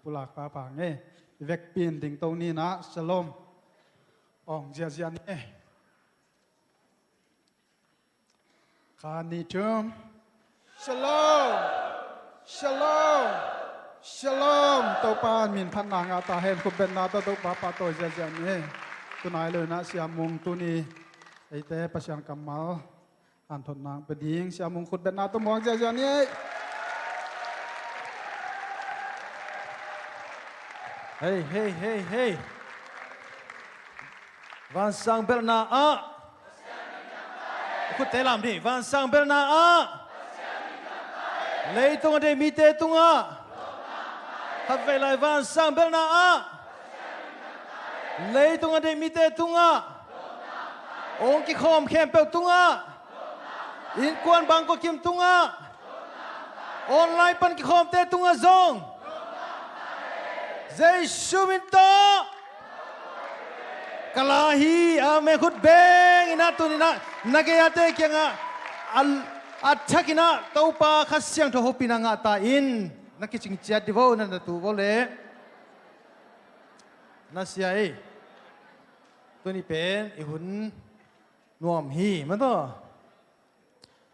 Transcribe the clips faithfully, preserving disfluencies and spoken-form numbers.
Tulak papa nge. Vekpin ding to ni na, shalom. Ong ziazia ni. Kha ni thum. Shalom. Shalom. Shalom. Topa min phatna ngah ta hen, khutbetna tawh Topa pahtawi ziazia ni. Tunai lo na Sia Mung tuni eite Pasian kammal hanthotna pe ding Sia Mung khutbetna tawh muak ziazia ni. Hei, hei, hei, hei. Vansang belhna ah. Khutte lam dih. Vansang belhna ah. Leitung a deih mite tungah. Khatvei lai, vansang belhna ah. Leitung a deih mite tungah. Ong kikhawm khempeuh tungah. Innkuan bangkua kim tungah. Online pan kikhawmte tungah zong. Jesu min tawh. Ka la hi, amen. Khut beng in ah tuni in ah na gei-ate kiangah a, a thak in ah Topa Kha Siangtho hopihna ngah ta in. Na kicing ciat dih vo, na na tu vo leh. Na sia ei. Tuni pen i hun nuam hi, maw taw.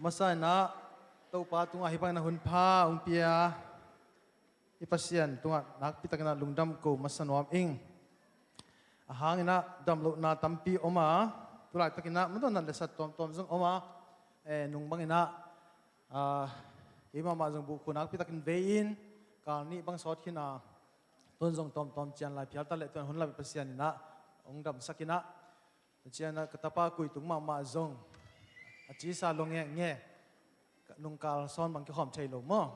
Masa in ah Topa tungah hih bangin a hun pha hong pia i Pasian tungah nakpi takin ah lungdam ko masa nuam ing. A hang in ah damlohna tampi om a, tu laitak in ah maw taw, nat le sat tuamtuam zong om a, eh, nung bang in ah, ah, kei mahmah zong buhkhu nakpi takin vei in, kal nih bang sawt khin a, tun zong tuamtuam cian lai phial ta leh tun hun lam i Pasian in ah hong damsak in ah, tua ciang in ah ka tapa Kui Tung mahmah zong a cisa lo ngekngek, nungkal sawn bang kikhawm thei lo maw.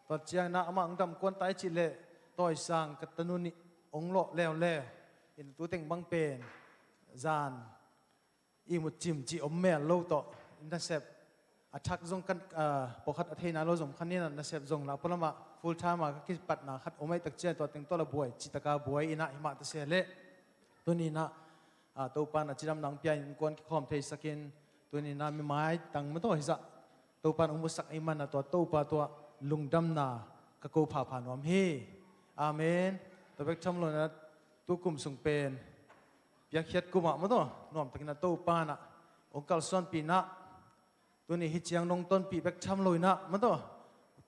Tua ciang in ah amah hong dam kuan ta i cih leh tawisang ka tanu nih hong lawh leuleu in, tu teng bang pen zan ihmut cim cih om mel lo tawh nasep a thak zong kan, ah, pawlkhat a theina lo zong khan in ah nasep zong la pualamah full time a ka kipatna khat om ahih tak ciang tua teng tawh la buai cih taka buai in ah himah ta se leh tuni in ah, ah, Topa in ah cidamna hong pia in innkuan kikhawm theisakin tuni in ah mi maitang maw taw hizah Topa in hong musak ahih man ah tua Topa tungah lungdamna ka ko phapha nuam hi. Amen. Tua bek tham lo in ah tukum sung pen piakkhiat kum ah maw taw nuamtakin ah Topa in ah hong kalsuanpih in ah tuni hih ciang nongtonpih bek tham lo in ah maw taw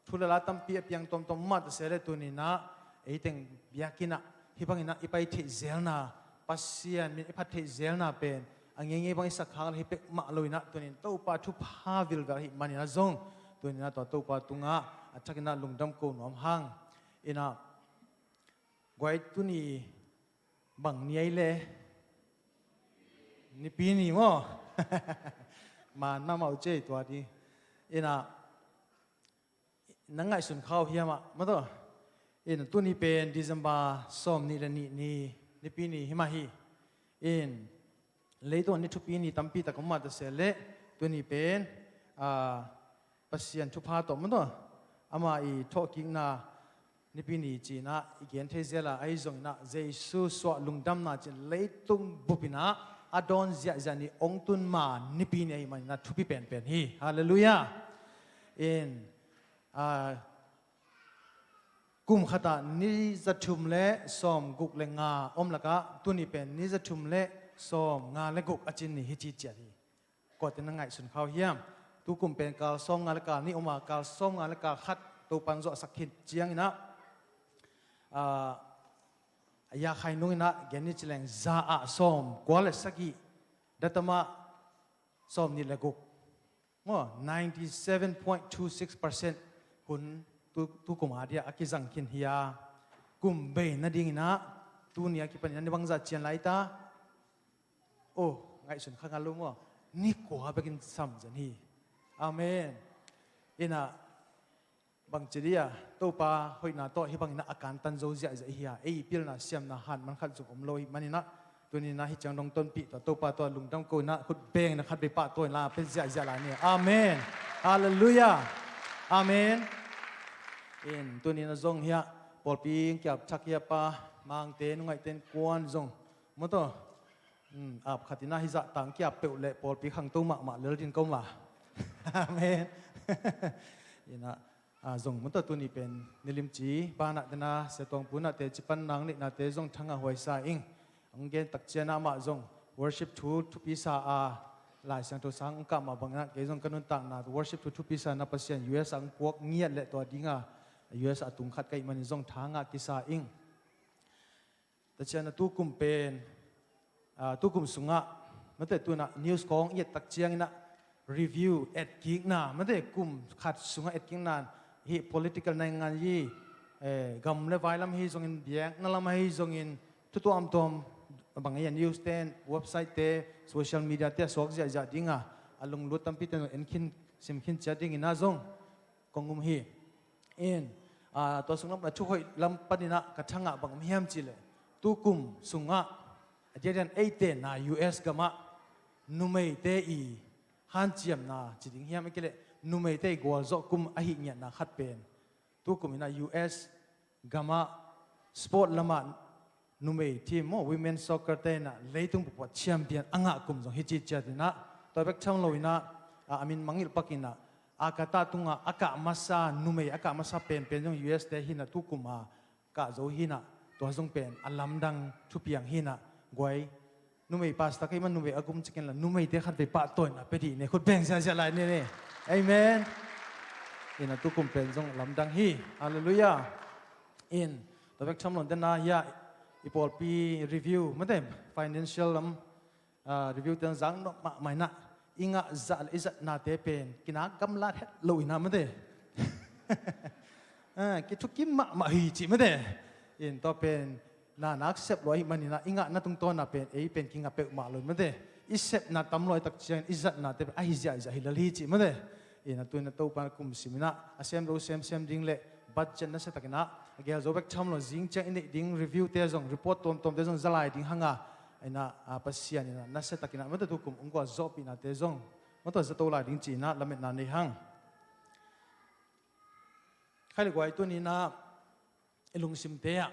thu le la tampi a piang tuamtuam mah ta se leh tuni in ah ei teng biakinn ah hih bangin ah i pai theih zelna, Pasian min i phat theih zelna pen a ngeingei bang i sak hang leh hi pek mah lo in ah tuni in Topa thupha vilvel ahih man in ah zong tuni in ah tua Topa tungah a thak in ah lungdam ko nuam hang in ah guai tuni bang ni ai le? Nipi ni maw? Man mahmah uh cei tua di. In ah na ngaihsun kha uh hiam ah maw taw? In ah tuni pen December sawm nih le nih ni, Nipi ni hi mah hi. In leitung ah ni thupi ni tampi tak om mah ta se leh tuni pen, ah, Pasian thupha tawh maw taw, ama i thawhkikna Nipi ni ci in ah i gen thei zel a, ahi zongin ah Jesu suah lungdamna ci in leitung bup in ah a dawn ziahziah ni hong tun ma Nipi ni ahih man in ah thupi penpen hi. Halleluiah. In, ah, kum khat ah ni za thum le sawm guk le nga om lakah tuni pen ni za thum le sawm nga le guk a cin ni hi ci ciat hi. Kuate na ngaihsun kha uh hiam? Tukum pen kal sawm nga le kal nih om a, kal sawm nga le kal khat Topa in zuahsak khin ciang in ah, ah, a yakhai nung in ah gen ni ci leng za ah sawm kua le sagih, datama sawm nih le guk. Maw, ninety seven point two six percent hun tu, tukum a dia a kizang khin hi a, kum bei nading in ah tuni a kipan in ah ni bangzah cian lai ta? Oh, ngaihsun kha ngal lo maw? Ni kua bekin sam zen hi. Amen. In ah bangci dia Topa hoihna tawh hih bangin ah a kantan zo ziahziah hi a, ei pilna siamna han man khat zong om lo ahih man in ah tuni in ah hih ciang nongtonpih tua Topa tungah lungdam ko in ah khut beng in ah khatvei pahtawi in la pia ziahziah lai ni. Amen. Halleluiah. Amen. In tuni in ah zong hiah pawlpi kiap thak hiah pa Mangte nungaihte innkuan zong maw taw, um, ap khat in ah hih zah tang kiap peuh leh pawlpi khangto mahmah lel ding ko ma. Amen. In ah, A zong mata tuni pen nilimci banah dena siatawngpu nate cipan nang neihnate zong thangah huaisa ing. Ang gen takciana amah zong worship thu thupi sa a Lai Siangtho sang ang kah mah bangin ah kei zong ka nuntakna worship thu thupi sa na Pasian U S ah ang puak ngiat leh tua dinga U S ah tung khat ka hih manin zong thangah kisa ing. Taciana tukum pen, ah, tukum sungah mate tunah news kong i et tak cianginah review etkikna mate kum khat sungah etkikna hi political naingan hi, eh, gam le vailam hi zongin biakna lam ahi zongin thutuamtuam bang ahi a news ten website te social media te a suak ziahziah dinga a lunglut tampi ten en khin sim khin ciat dingin ah zong kong um hi. In, ah, tua sung lam a thuhoih lam paninah ka thangah bang om hiam cihleh tukum sungah a diakdiakin eite na U S gamah numeite i hanciamna ci ding hiam a kileh numeite i gualzawh kum ahi ngiatna khat pen tukum inah U S gamah sport lamah numei team maw women soccer te inah leitung pupuat champion a ngah kum zong hi ciciatinah tua bek tham loinah a min mangilh pakinah a kata tungah a kah masa numei a kah masa penpen zong U S te hinah tukum a kah zo hinah tua zong pen a lamdang thupiang hinah guai numei pastor kei man numei a gum cikin la numeite khat vei pahtawina pe dih ne khut beng ziahziah lai ne ne. Amen. Inah tukum pen zong lamdang hi. Halleluiah. In tua bek tham lon dena hiah i pawlpi review mate financial lam, ah, review ten zang nop mahmah inah i ngah zah le i zatnate pen kinak gamlat het lo inah mate. Ah, kithukim mahmah hi cih mate. In tua pen na nak sep lo ahi maninah i ngahna tungtawna pen ei pen kingah peuhmah lo mate. I sepna tam lo ahi tak ciangin i zatnate pen ahi ziahziah hi lel hi cih mate. Inah tuinah Topa kum siminah a sem lo semsem ding le budget nasiatakinah a gelzo bek tham lo zing ciang i neih ding review te zong report tuamtuamte zong zalai ding hanga inah, ah, Pasian inah nasiatakinah mate tukum ungkua zawhpihnate zong mate zato lai ding ci inah lametna nei hang. Khailiguai tuninah i lungsimte ah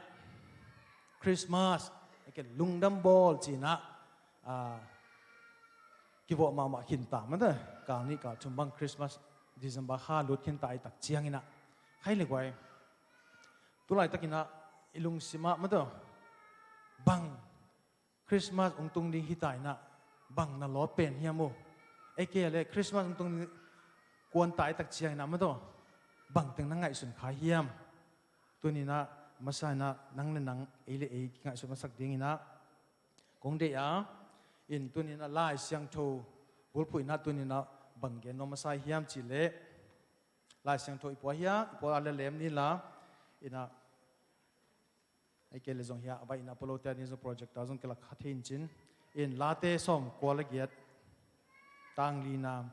Christmas a ke lungdam bawl cinah, ah, kivuah mahmah khinta mate kal nih kal thum bang Christmas December kha lut khinta i tak cianginah khailiguai tulaitakinah i lungsimah mate bang Christmas ung tung ding hita inah bang na lawp pen hiam uh? Ei kei le Christmas ung tung ding kuanta i tak cianginah mate bangteng na ngaihsun kha hiam? Tuninah masa inah nang le nang ei le ei kingaihsun masak dinginah kong deih a in tuninah Lai Siangtho bulphuh inah tuninah bang gen nuam masa hiam cihleh Lai Siangtho i pua hia i pua a le lem ni la inah ei kei le zong hia a baih inah polote a ni zong projector zong kilak kha thei in cin in Late sawm kua le giat tang lina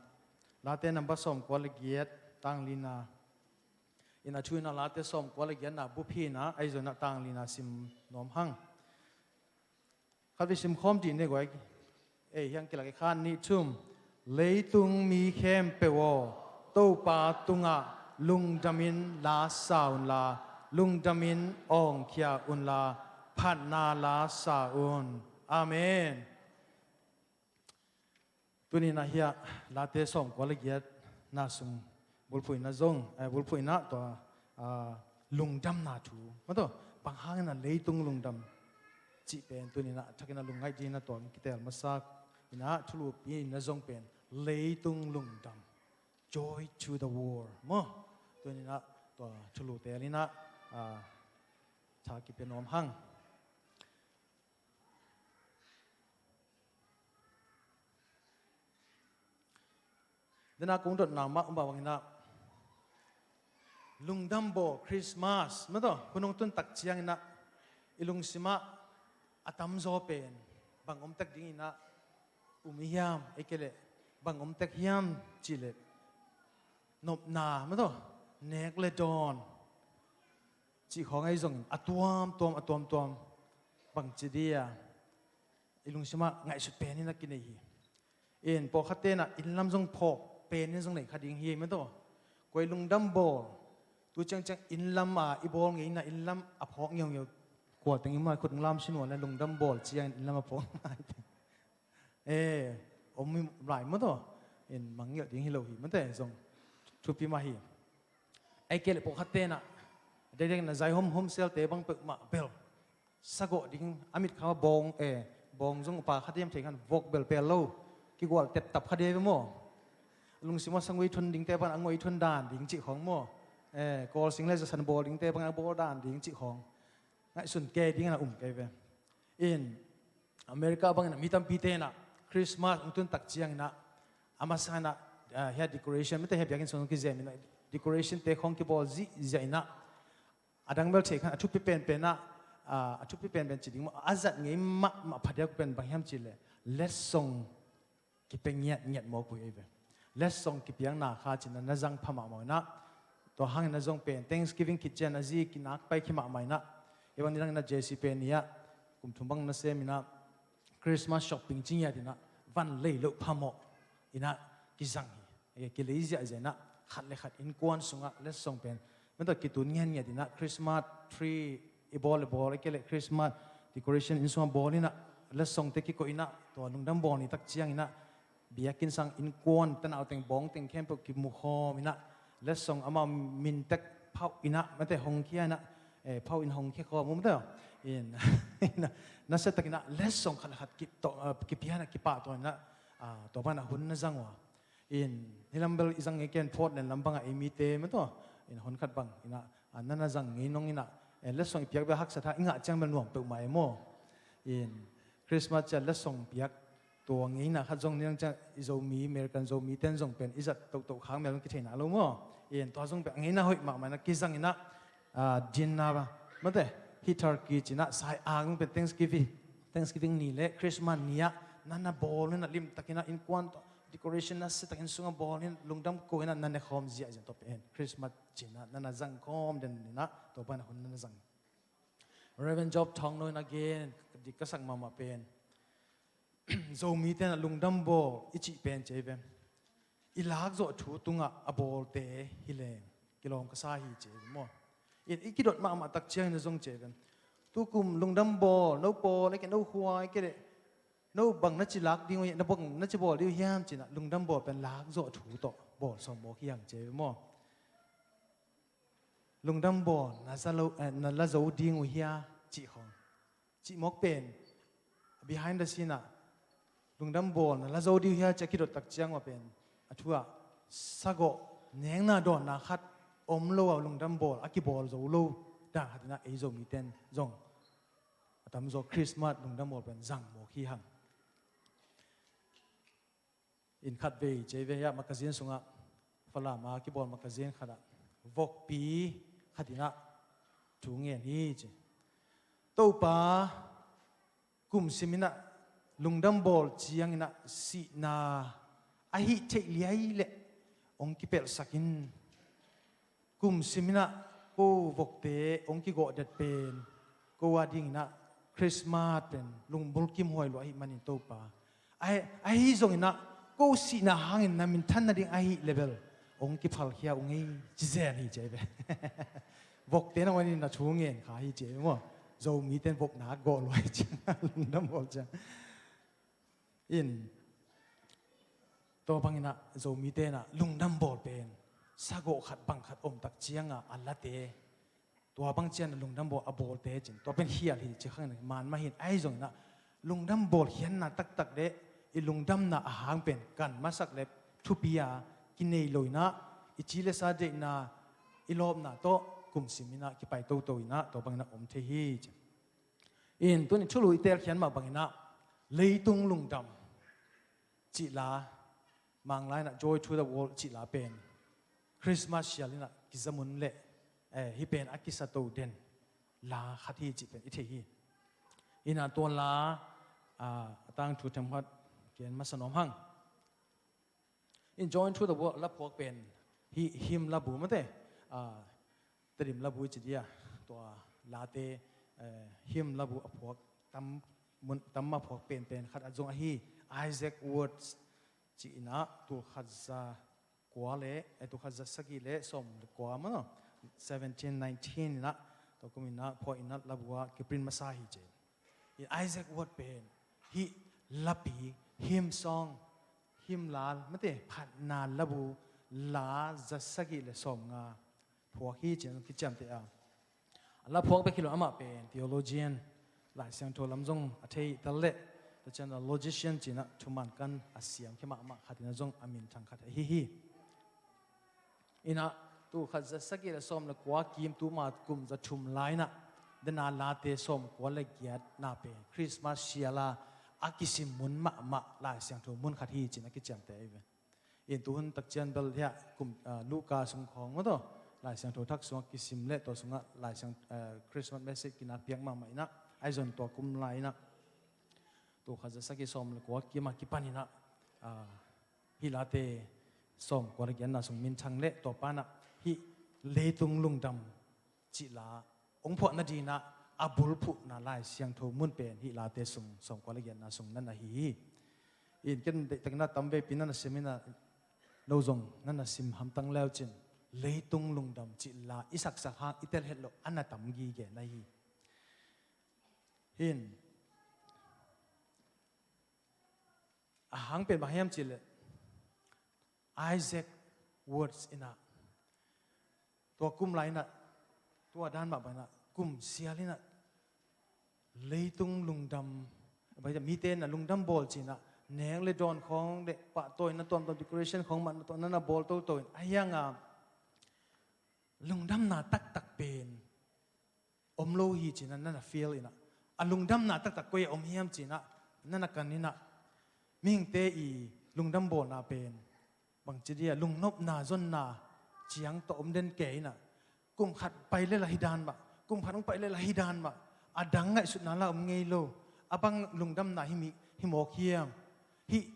Late number sawm kua le giat tang lina in a thu inah Late sawm kua le giatna bup hinah ei zonah tang lina sim nuam hang. Khat vei sim khawm dih ne guai. Ei hiang kilak i khan nih thum. Leitung mi khempeuh aw, Topa tungah lungdamin la sa unla, lungdamin awngkhia unla, phatna la sa un. Amen. Tuninah hiah Late sawm kua le giat na sung bulphuhna zong, eh, bulphuhna tua, ah, lungdamna thu. Mataw, bang hangin a leitung lungdam cih pen tuninah thakin a lungngaih dingin a tua kitel masak inah thulupi inah zong pen leitung lungdam. Joy to the world. Maw, tuninah tua thulu tel inah, ah, tha kipia nuam hang. Dena kong dotna mah um banginah lungdam bawl Christmas mataw hun hong tun tak cianginah i lungsimah a tamzaw pen bang om tek dinginah um i hiam, ei kei leh bang om tek hiam cihleh nopna mataw nek le dawn cih khawng ahi zongin a tuamtuam a tuamtuam bang ci dia i lungsimah ngaihsut penin a kinei hi. In pawlkhat tenah innlam zong phawk penin zong nei kha ding hi mataw. Koi lungdam bawl tu ciangciang innlam a i bawl ngei inah innlam a phawk ngeungeu kua teng i mah khut lam sin uh a le lungdam bawl ciangin innlam a phawk ngai teng e om lai mataw. In mangngilh ding hi lo hi mate zong thupi mah hi. Ai kei le pawh khat tenah dekdek na zai hom hom selte bang peuhmah bel sagawh ding a mit kha bawng e, bawng zong upa khat hiam thei khan vok bel pel lo, kigual tettap kha de ve maw? Lungsim a sangui thun dingte bang a ngoi thun dan ding cih khawng maw? E, kawlsing le zasan bawl dingte bang a bawl dan ding cih khawng ngaihsun kei ding a um kei ve. In America bangin a mi tampi tenah Christmas hong tun tak cianginah a masa inah, ah, hia decoration mite hia biakin sung kizeminah decoration te khawng kibawl zihziah inah a dang bel thei khan a thupi penpenah, ah, a thupi penpen ci ding maw, a zat ngei mahmah phadiak pen bang hiam cihleh letsong kipia ngiatngiat mawk uh ei ve. Letsong kipiakna kha cina na zang pha mahmah inah tua hangin na zong pen Thanksgiving khit cian a zi kinak pai khi mahmah inah hibang nidang inah J C pen ni ah kum thum bang na sem inah Christmas shopping ci ngiat inah van lei loh phamawh inah kizang hi. Kilei ziahziah inah khat le khat innkuan sungah letsong pen menta kitun ngiatngiat inah Christmas tree i bawl le bawl a kei le Christmas decoration inn sungah bawl inah letsongte kikoih inah tua lungdam bawl ni tak ciang inah biakinn sang innkuan tanauteng bawngteng khempeuh kimukhawm inah letsong amau mintek phauh inah mate hongkhia inah, eh, phauh in hongkhia khawm um teh in, inah nasia tak inah letsong khat le khat kipia inah kipahtawn inah, ah, tua banah hun na zang uh a. In hilam bel i zang ngei ken Portland lam bangah ei mite mate in hon khat bang inah, ah, nana zang ngei nong inah, eh, letsong i piak bel haksa tha i ngah ciang bel nuam peuhmah e maw? In Christmas ciah letsong piak tua ngeina khat zong niang ciah i Zomi, American Zomi ten zong pen i zat tohtoh khak mel zong kitheina lo maw? In tua zong pen a ngeina hoih mahmah inah kizang inah, ah, dinner mate hih turkey cinah sai ang pen Thanksgiving, Thanksgiving ni le Christmas ni ah nana bawl inah limtak inah innkuan tawh decoration nasia takin sungah bawl inah lungdam ko inah na nekhawm ziahziah tawh pen Christmas cinah nana zangkhawm den inah tua banah hun nana zang. Reverend Job Thawng No in a gen dik ka sak mahmah pen Zomi tenah lungdam bawl i cih pen ci ei ve. I lakzawh thu tungah a bawlte hi leng kilawm ka sa hi ci ei ve maw? In i kidot mahmah tak ciangin a zong ci ei ve. Tukum lungdam bawl no pawl a ke no khua a ke le no bang na ci lak ding uh, na bang na ci bawl ding uh hiam cinah lungdam bawl pen lakzawh thu tawh bawl sawm mawk hi hang ci ei ve maw? Lungdam bawl na za lo, eh, na la zo ding uh hia cih khawng cih mawk pen behind the scene ah lungdam bawl na la zo ding uh hia ci a kidot tak ciang mah pen a thu ah sagawh nengna dawnna khat om lo a lungdam bawl a kibawl zo lo dan khat inah ei Zomi ten zong a tamzaw Christmas lungdam bawl pen zang mawk hi hang. In khat vei ci ei ve ah magazine sungah Falam a kibawl magazine khat ah vokpi khat inah thu ngen hi ci. Topa kum sim inah lungdam bawl ciang inah sihna a hih theih liai leh hong kipelhsak in. Kum sim inah ko vokte hong kigawh det pen ko a ding inah Christmas pen lungmul kimhuai lua ahih manin Topa ahi, ahi zong inah ko sihna hangin na minthan nading ahih le bel hong kiphalkhia ung ei ci zen hi ci ei ve. Vokte na wanin na thu ngen kha hi ci ei ve maw? Zomi ten vok nak gawh lua hi ci lungdam bawl ciang. In tua bang inah Zomi tenah lungdam bawl pen sagawh khat bang khat om tak cianga a late tua bang cian lungdam bawl a bawlte cin tua pen khial hi ci khang in man mah hin ahi zong inah lungdam bawl khiatna taktak le i lungdamna a hang pen kan masak le thupi a kinei lo inah i ci le sa deihna i lawpna tawh kum sim inah kipai toto inah tua bang inah om thei hi ci. In tuni thulu i telkhiat mah bang inah leitung lungdam cih la, Manglai inah Joy to the World cih la pen Christmas sial inah kizamun leh, eh, hih pen a kisato den la khat hi cih pen i thei hi. Inah tua la, ah, a tangthu themkhat gen masa nuam hang. In Joy to the World la phuak pen hih hymn labu mate, ah, Tedim labu i ci dia tua late, eh, hymn labu a phuak tam mun tam a phuak penpen khat a zong ahi Isaac Watts ci inah tul khat za kua le, eh, tul khat za sagih le sawm le kua maw, seventeen nineteen inah tua kum inah phuak inah labu ah kiprint masa hi ci. In Isaac Watts pen hih lapi hymn song, hymn la mate phatna labu la za sagih le sawm nga phuak hi ci-in kiciamteh a. A la phuak bek hi lo, amah pen theologian, Lai Siangtho lam zong a thei tal leh, tua ciang a logician ci-in a thuman kan a siam khia mahmah khat in a zong a minthang khat ahi hi. In a, tul khat za sagih le sawm le kua kim tuma kum za thum lai-in a, dena Late sawmkua le giatna pen Christmas sial a a kisim mun mahmah Lai Siangtho mun khat hi ci-in a kiciamteh ahi ve. In tuhun takciang bel hiah kum, ah, Luka sung khawng maw taw, Lai Siangtho thak sungah kisim leh tua sungah Lai Siang, ah, Christmas message kina piak mahmah in a, ahi zong tua kum lai-in a, tul khat za sagih sawm le kua kim a kipan in a, ah, hih Late sawmkua le giatna sung minthang leh tua pan a hih leitung lungdam cih la hong phuah nading in a, a bulphuhna Lai Siangtho mun pen hih Late sung sawmkua le giatna sung na na hi hi. In ken deihtakin a tamveipi na na sim in a, no zong na na sim hamtang le uh cin, leitung lungdam cih la i saksak hang i tel het loh a na tam gige na hi. In a hang pen bang hiam cih leh, Isaac Watts in a, tua kum lai-in a, tua dan mah bang in a, kum sial in a, leitung lungdam, mite in a lungdam bawl ci-in a, nek le dawn khawng le pahtawina tuamtuam, decoration khawng mah na tuam na na bawl toto in, ahi hang a lungdamna taktak pen om lo hi ci-in a na na feel in a, a lungdamna taktak koi ah om hiam ci-in a na na kan in a, mihingte i lungdam bawlna pen bangci dia, lungnopna zonna ciang tawh om den kei in a, kum khat pai leh la hi dan mah, kum khat hong pai leh la hi dan mah, a dang ngaihsutna la om ngei lo. A bang lungdamna hi mi, hi mawk hiam? Hih,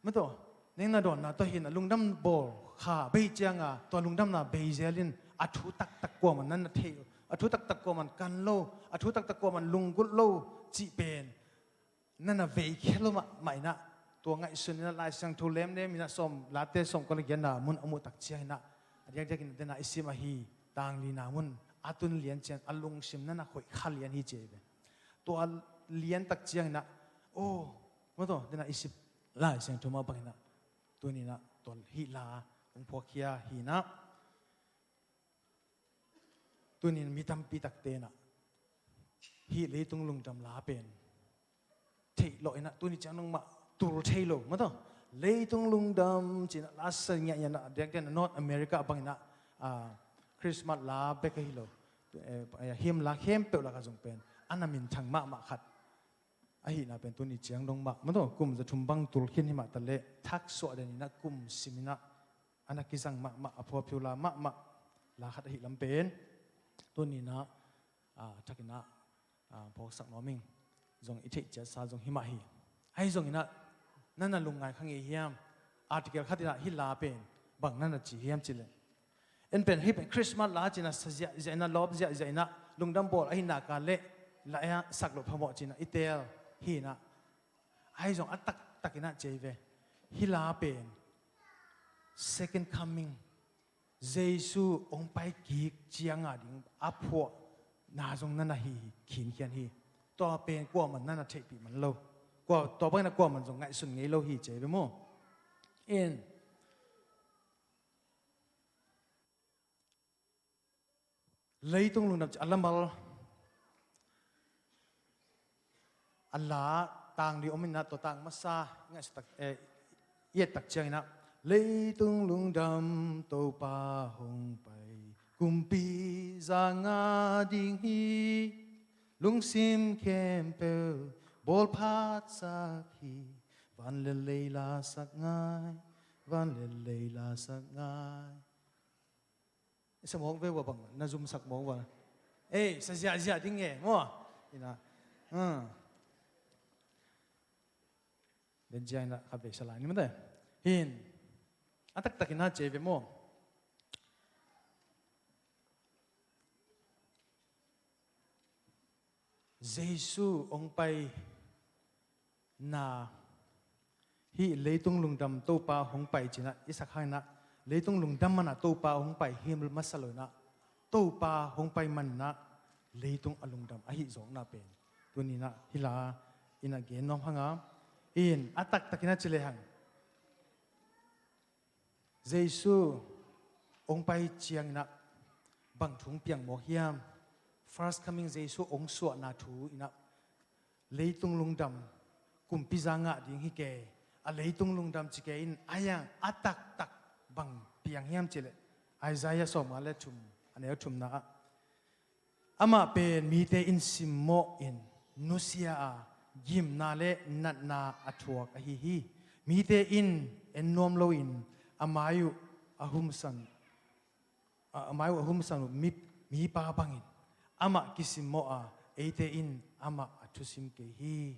maw taw, neng na dawnna tawh hi in a, lungdam bawl kha bei ciang a, tua lungdamna bei zel in a thu taktak kuamah na na thei lo, a thu taktak kuamah kan lo, a thu taktak kuamah lunggulh lo cih pen na na veikhia lo mahmah in a, tua ngaihsun in a, Lai Siangtho lemlem in a, sawm, Late sawmkua le giatna mun a muh takciang in a, a diakdiak in a dena i sim ahi, tanglina mun a tun lian ciang a lungsim na na hoih kha lian hi ci hi ve. Tua lian takciang in a, oh, maw taw, dena i sim Lai Siangtho mah bang in a, tuni in a tua hih la hong phuakkhia hi in a, tuni in mi tampi takte in a hih leitung lungdam la pen theih lawh in a, tuni ciang nungmah tul thei lo, maw taw. Leitung lungdam ci-in a la sa ngiatngiat in a, a diakdiak in a North America bang in a, ah, Christmas la bek ahi lo, eh, hymn la khempeuh lakah zong pen a na minthang mahmah khat ahihna pen tuni ciang dong mah, maw taw, kum za thum bang tul khin hi mah ta leh, thak suah den in a kum sim in a, a na kizang mahmah, a phuaphiu la mahmah la khat ahih lam pen tuni in a, ah, thak in a, ah, phawksak nuam ing. Zong i theih ciatsa zong hi mah hi. Ahi zong in a, na na lungngai kha ngei hiam? Article khat in a hih la pen bang na na ci hiam cih leh, en pen hih pen Christmas la ci-in a sa ziahziah in a, lawp ziahziah in a, lungdam bawl ahi nak leh la a sak loh phamawh ci-in a i teel hi in a, ahi zong a taktak in a ci hi ve. Hih la pen Second Coming, Jesu hong pai kik ciang a ding a phuahna zong na na hi, khinkhian hi. Tua pen kuamah na na theihpih man lo. Kua, tua bang in a kuamah zong ngaihsun ngei lo hi ci hi ve maw. In Leitung lungdam ci a lamal a la tang li om in a, tua tang masa i ngaihsut tak, eh, i et tak ciangin a, leitung lungdam Topa hong pai, kumpi za nga ding hi, lungsim khempeuh bawl phatsak hi, van le lei la sak ngai, van le lei la sak ngai. I sa mawk ve ua bang, na zumsak mawk ua. Ei, sa ziahziah ding e, maw? Ina. Hmm. Den ziah ina khat vei sa lai ni mate. Hin. A taktak ina ci ve maw? Jesu hong pai na, hih leitung lungdam Topa hong pai ci-in a i sak hang in a, leitung lungdam man a Topa hong pai hi masa lo in a, Topa hong pai man in a leitung a lungdam ahi zawkna pen tuni in a hih la in a gen nuam hang a, in a taktak in a ci le hang. Jesu hong pai ciangin a, bang thu hong piang mawk hiam? First coming Jesu hong suahna thu in ah leitung lungdam kumpi za ngah ding hi kei, a leitung lungdam ci kei in, a yang a taktak bang piang hiam cih leh Isaiah sawmnga le thum, a neu thumna ah, amah pen mite in simmawh in nusia a, gimna le natna a thuak ahi hi. Mite in en nuam loin a mai uh a humsan, a, a mai uh a humsan uh mi, mipa bangin amah kisimmawh a, eite in amah a thusim kei hi.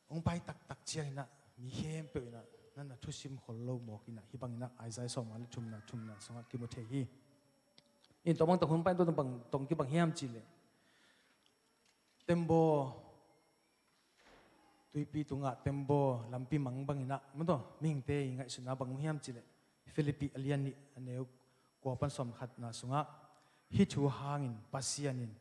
Hong pai taktak ciangin ah mi khempeuh in ah na na thusim khol lo mawk in ah, hih bangin ah Isaiah sawmnga le thumna, thumna sungah kimu thei hi. In tua bang tawh hun pai in tua bang tawh kibang hiam cih leh, tembaw, tuipi tungah tembaw lampi mang bangin ah, maw taw, mihingte i ngaihsutna bang hiam cih leh, Philippi a lian nih a neu kua pan sawmkhatna sungah, hih thu hangin Pasian in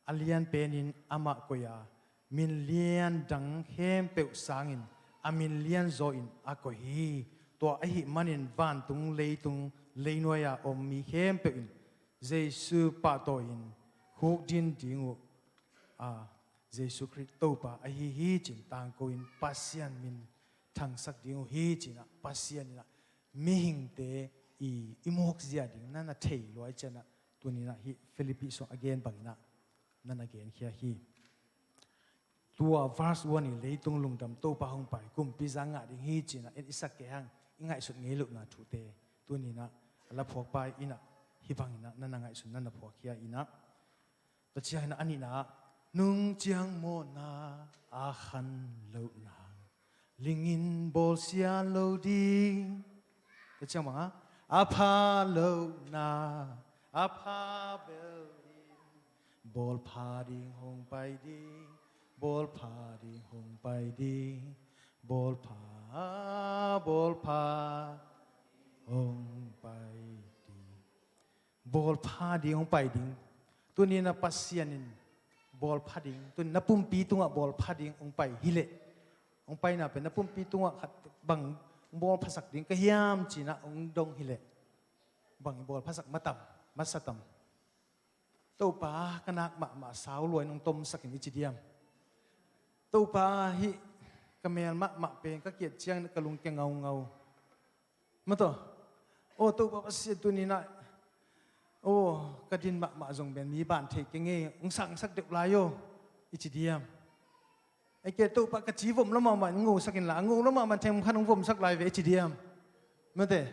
a lian penin amah koih a, min lian dang khempeuh sangin a min lian zaw in a koih hi. Tua ahih manin vantung leitung leinuai-a om mi khempeuh in Jesu pahtawi in khukdin ding uh a, Jesu Khrih Topa ahi hi ci-in tangko in Pasian min thangsak ding uh hi ci-in ah, Pasian in ah mihingte i, i mawkzia ding na na thei lua ahih ciangin ah, tuni-in ah hih Philippi sung a gen bangin ah na na genkhia hi. Tua verse one i leitung lungdam Topa hong pai, kumpi za ngah ding hi ci-in ah en i sak kei hang, i ngaihsut ngei lohna thute, tuni-in ah a la phuakpa in ah hih bangin ah na na ngaihsun, na na phuakkhia in ah, tua ciangin ah a nihna ah, nung ciang mawhna a khan lohna, lingin bawlsia lo ding. Tua ciang bang a, a pha lohna, a pha bel ding, bawl pha ding hong pai ding, bawl pha ding hong pai ding, bawl pha, bawl pha hong pai ding. Bawl pha ding hong pai ding. Tuni-in ah Pasian in bawl pha ding, tuni-in na pumpi tungah bawl pha ding hong pai hi leh, hong paina pen na pumpi tungah khat bang hong bawl phasak ding ka hiam ci-in ah hong dong hi leh, bang i bawl phasak ma tam, masa tam? Topa, ka nak mahmah sau lua in hong tomsak in i ci diam? Topa, hih ka mel mahmah pen ka kiat ciangin ka lungkia ngaungau. Maw taw, aw Topa Pasian, tuni-in ah, aw, ka din mahmah zong pen mi ban thei keng e, hong sangsak deuh lai aw, i ci diam? Ahih kei leh Topa, ka ci vom lo mahmah in hong ngosak inla, a ngo lo mahmah in themkhat hong vomsak lai ve, i ci diam? Maw te.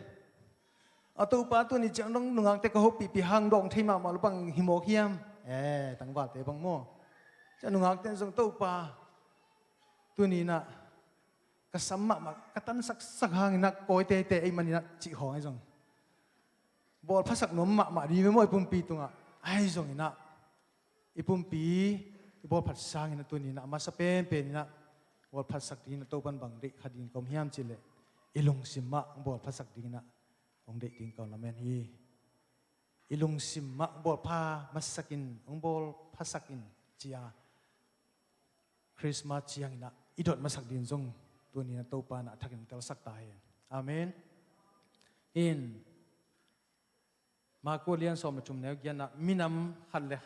A Topa, tuni ciang dong nungakte ka hopihpih hang dawng thei mahmah lo bang hi mawk hiam? Eh, tangvalte bang maw. Ciang nungakte in zong, Topa, tuni-in ah ka sam mahmah ka tansaksak hangin ah kawi teitei ahih manin ah cih khawng ahi zong, bawl phasak nuam mahmah ding hi ve maw i pumpi tungah. Ahi zongin ah i pumpi i bawl phat sangin ah tuni-in ah a masa penpen in ah bawl phatsak dingin ah Topa'n bang deih kha dingin ka om hiam cih leh, i lungsim mah hong bawl phasak dingin ah hong deih ding ka om lamen hi. I lungsim mah hong bawl pha masak in, hong bawl phasak in ci-a Christmas ciangin ah i dot masak dingin zong tuni-in ah Topa'n ah a thakin telsak ta hen. Amen. In Marku lian sawm le thum neu giatna ah, minam khat le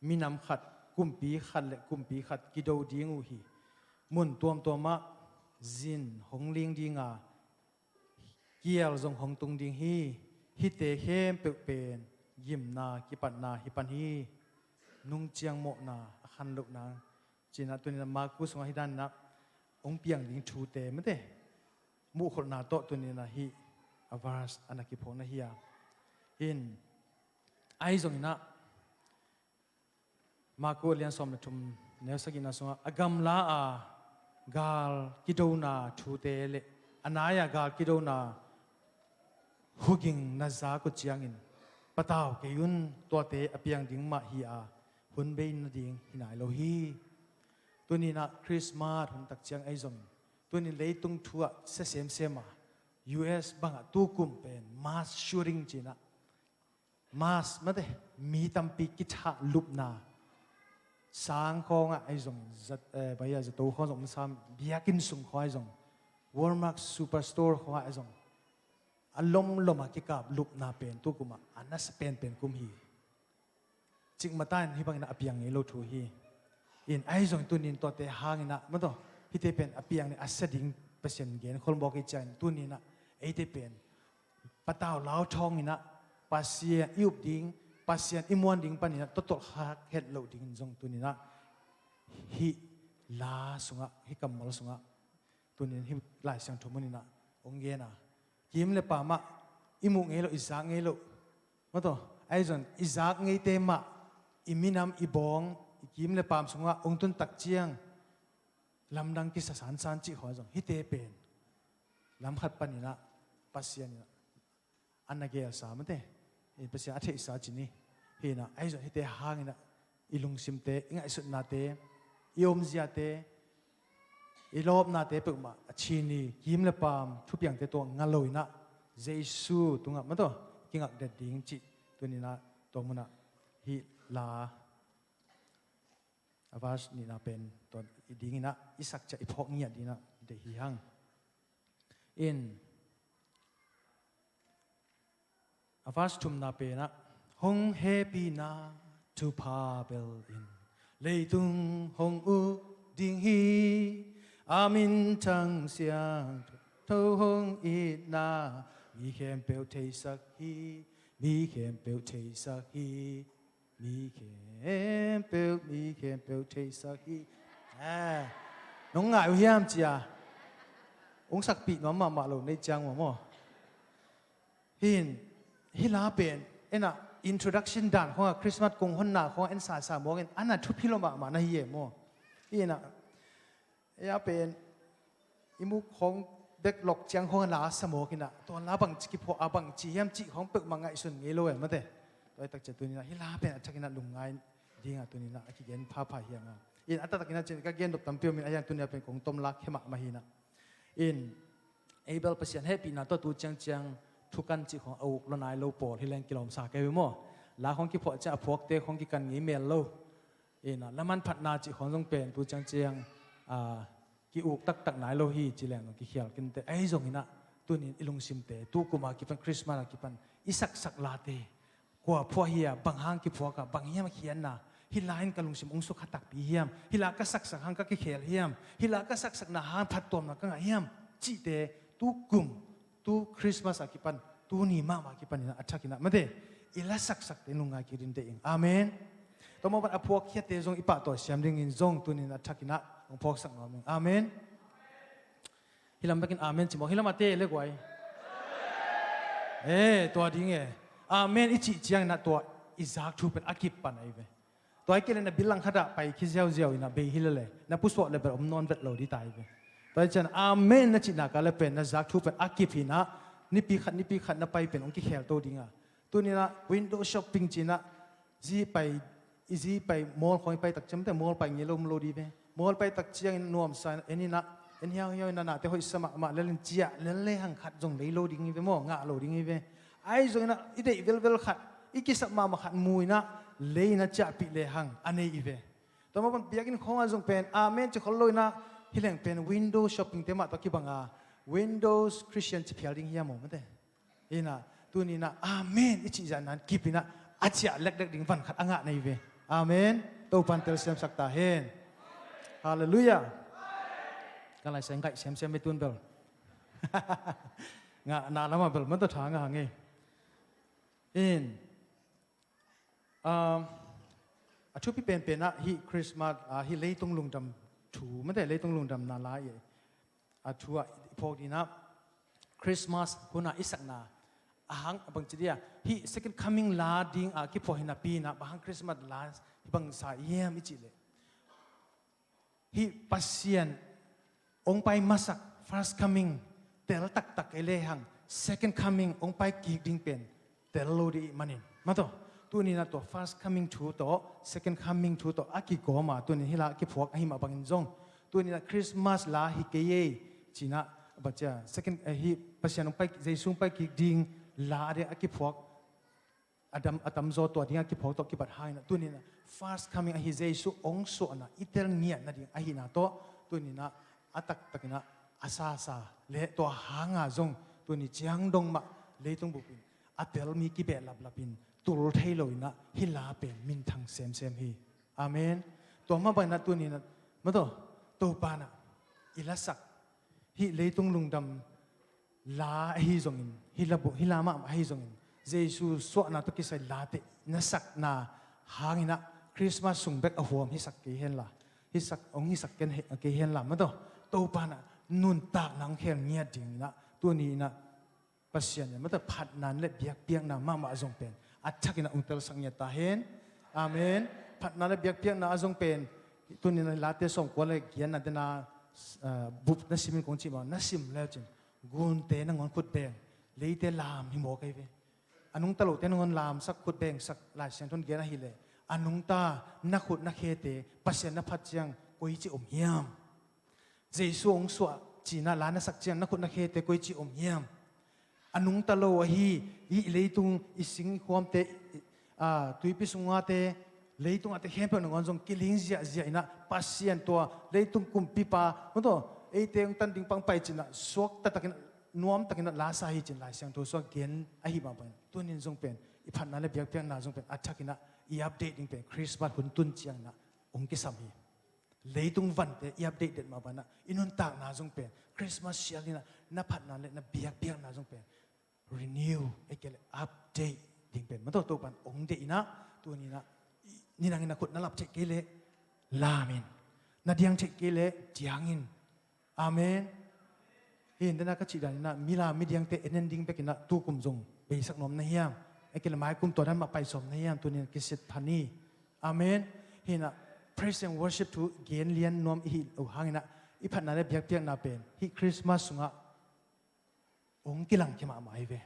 minam khat, kumpi khat le kumpi khat kido ding uh hi. Mun tuamtuam ah zin hong ling ding a, kial zong hong tung ding hi. Hihte khempeuh pen gimna kipatna hi pan hi. Nung ciang mawhna a khan lohna, ci-in ah tuni-in ah Marku sungah hih dan-in ah hong piang ding thute, maw te, muhkholhna tawh tuni-in ah hih a verse a na kiphawkna hi a. In, ahi zongin ah Marku lian sawm le thum neu sagihna sungah, a gamla a gal kidona thute le a nai-a gal kidona huging na zak uh ciangin patau kei un, tuate a piang ding mah hi a, hun bei nading hi nai lo hi. Tuni-in ah Christmas hun tak ciang ahi zongin, tuni leitung thu ah sia semsem a, U S bangah tu kum pen mass shooting ci-in ah, mass, maw te, mi tampi kithahlupna, sang khawngah ahi zong, zat, eh, bai-ah zato khawng zong om sam, biakinn sung khawng ahi zong, Walmart Superstore khawngah ahi zong, a lomlom a kikap lupna pen tu kum ah a nasa penpen kum hi. Cikmah ta in hih bangin ah a piang ngei lo thu hi. In ahi zong tunin tuate hangin ah maw taw, hihte pen a piang ni a sia ding Pasian gen khol mawk i ciangin tunin ah eite pen patau lau thawngin ah Pasian i up ding, Pasian i muan ding panin ah totolh khak het loh dingin zong tunin ah hih la sungah, hih kammal sungah tunin hih Lai Siangtho munin ah hong gen a, kim le pam ah i muh ngei loh, i zak ngei loh, maw taw, ahi zong i zak ngeite mah i minam, i bawng, i kim le pam sungah hong tun tak ciang lamdang kisa sansan cih khawng zong hihte pen lam khat panin ah Pasian in ah a na gelsa mate, in Pasian a theihsa ci ni. Hi in ah ahi zong hihte hangin ah i lungsimte, i ngaihsutnate, i omziate, i lawpnate peuhmah a chin i kim le pam thupiangte tawh nga lo in ah Jesu tungah maw taw kingak det ding cih tunin ah tua munah hih la a verse nihna pen tua i dingin ah i sak ciang i phawk ngiat dingin ah deih hi hang. In a verse thumna pen ah hong hehpihna thupha bel in leitung hong uk ding hi. A minthang siangtho hong itna mi khempeuh theisak hi, mi khempeuh theisak hi. Mi khempeuh, mi khempeuh theisak hi. Eh, nong ngai uh hiam cia? Hong sakpih nuam mahmah lo nei ciang uh maw? Hin, hih la pen en ah introduction dan khawngah Christmas kong honna khawngah en sasa mawk in a na thupi lo mahmah na hi e maw? Hi in ah ei a pen i muk khawng bek lok ciang khawng a la sa mawk in ah tua la bangci kiphuah a bangci hiam cih khawng peuhmah ngaihsun ngei lo e mate. Tua i tak ciang tunin ah hih la pen a thakin ah lungngai dingah tunin ah a kigen phapha hi hang a. In a taktakin ah cin ka gen dop tampi om in a hiang tunin ah pen kong tom lak khe mahmah hi in ah. In ei bel Pasian hehpihna tawh tu ciangciang thukan cih khawng a uk lo nai lo pawl hi leng kilawmsa kei ve maw? La khawng kiphuah ciang a phuakte khawng kikan ngei mel lo. In ah laman phatna cih khawng zong pen tu ciangciang a ki-uk taktak nai lo hi ci leng zong kikhial kinte. Ahi zongin ah tunin i lungsimte tu kum a kipan, Christmas a kipan i saksak late kua phuah hi a, bang hang kiphuak a, bang hiam a khiatna, hih la in ka lungsim hong sukha takpi hiam, hih la ka saksak hang ka kikhel hiam, hih la ka saksakna hang phattuamna ka ngah hiam cihte tu kum, tu Christmas a kipan, tuni mahmah kipan in ah a thakin ah mate i la saksakte nungngai kik ding deih ing. Amen. Tua mah bang a phuakkhiate zong i pahtawi siam dingin zong tunin a thakin ah hong phuaksak nuam ing. Amen. Hih lam bekin amen ci mawk, hih lam a te le guai. Eh, tua ding e. Amen i cih ciangin ah tua i zak thu pen a kip pan ahi ve. Tua hi kei le na bil langkhat ah pai khi ziauziau in ah bei hi le le na pusuah le bel om nawn vet lo ding ta hi ve. Tua hi ciang amen na cihna ka le pen na zak thu pen a kip hi in ah nipi khat nipi khat na pai pen hong kikhel to ding a. Tunin ah window shopping ci in ah zi pai, i zi pai mall khawng i pai tak ciang mate mall pai ngei lo om lo ding ve. Mall pai tak ciangin nuamsa in en in ah en hiauhiau in ah nate hoihsa mahmah lel in ciah lel le hang khat zong lei lo ding hi ve maw, ngah lo ding hi ve. Ahi zongin ah i deih velvel khat, i kisap mahmah khat mu in ah lei in ah ciahpih le hang a nei hi ve. Tua mah bang biakinn khawngah zong pen amen ci khol lo in ah hih leng pen window shopping te mah tawh kibang a Windows Christian ci phial ding hiam maw mate. Hi in ah tunin ah amen i cih zah nan kip in ah a ciah lekdek ding van khat a ngah na hi ve. Amen. Topan telsiamsak ta hen. Halleluiah. Ka lai sa in ngaih semsem ve tun bel. Ngahna lamah bel man tawh tha ngah hang e. In, um, a thupi penpen ah hih Christmas ah hih leitung lungdam thu mate, leitung lungdamna la i a thu ah i phawk ding ah Christmas hunah i sakna a hang a bangci dia hih second coming la ding a kiphuah hi napi in ah bang hang Christmas la hi bangsa hiam i cih leh hih Pasian hong pai masak first coming tel taktak ei le hang second coming hong pai kik ding pen tel lo dih manin. Mataw, tuninah tua first coming thu tawh, second coming thu tawh a kigawm a, tunin hih la a kiphuak ahi mah bangin zong, tuninah Christmas la hi kei ei, cinah, bacia, second, eh, hih Pasian hong pai, Jesu hong pai kik ding la ding a kiphuak, a dam, a tamzaw tua ding a kiphuak tawh kibat hanginah, tuninah first coming ahi Jesu hong suahna i tel ngiat nading ahina tawh, tuninah a taktakinah a sasa le tua hanga zong tuni ciang dong mah leitung bupin a tel mi kibehlap lapin tul thei lo inah hih la pen minthang semsem hi. Amen. Tua mah bangin ah tuni inah mataw Topa inah i lasak hih leitung lungdam la ahi zongin, hih la bu-, hih la mahmah ahi zongin, Jesu suahna tawh kisai late na sakna hang inah Christmas sung bek a huam hisak kei henla, hisak, hong hisak ken he-, kei henla mataw Topa inah nuntakna hong khel ngiat ding inah tuni inah Pasian in mataw phatna le biakpiakna mahmah a zong pen a thakin ah hong telsak ngiat ta hen. Amen. Phatna le biakpiakna a zong pen tuni inah late sawmkua le giatna dena, ah, bup na simin kong cih mah na sim le cin gunte nangawn khut beng, leite lam hi mawk ahi ve. A nungta lote nangawn lamsak khut bengsak Lai Siangtho in gen ahileh a nungta na khut na khete Pasian na phat ciang koici om hiam? Jesu hong suah cinah la na sak ciang na khut na khete koici om hiam? A nungta lo ahi i leitung i sing i khuamte, i, a, tuipi sungate, leitung ahte khempeuh nangawn zong kiling ziahziah inah Pasian tua leitung kumpipa mataw eite hong tan ding pang pai cinah suak taktakin nuam takin ah la sa hi cin Lai Siangtho sung gen ahi mah bangin tunin zong pen i phatna le biakpiakna zong pen a thakin ah i update ding pen Christmas hun tun ciangin ah hong kisam hi. Leitung vante i update det mah bangin ah i nuntakna zong pen Christmas sial inah na phatna le na biakpiakna zong pen renew, ei kei le update ding pen mataw Topan hong deih inah tuni inah i, nidang inah khut na lap theih kei leh lam in, na diang theih kei leh diang in. Amen. Hi in dena ka cih dan inah mi lam mi diangte en en ding bek inah tukum zong beisak nuam na hiam? Ei kei le maikum tua dan mah pai sawm na hiam? Tuni inah kisit phan hi. Amen. Hi inah praise and worship thu gen lian nuam i hih uh hang inah i phatna le biakpiakna pen hih Christmas sungah hong kilang khia mahmah hi ve.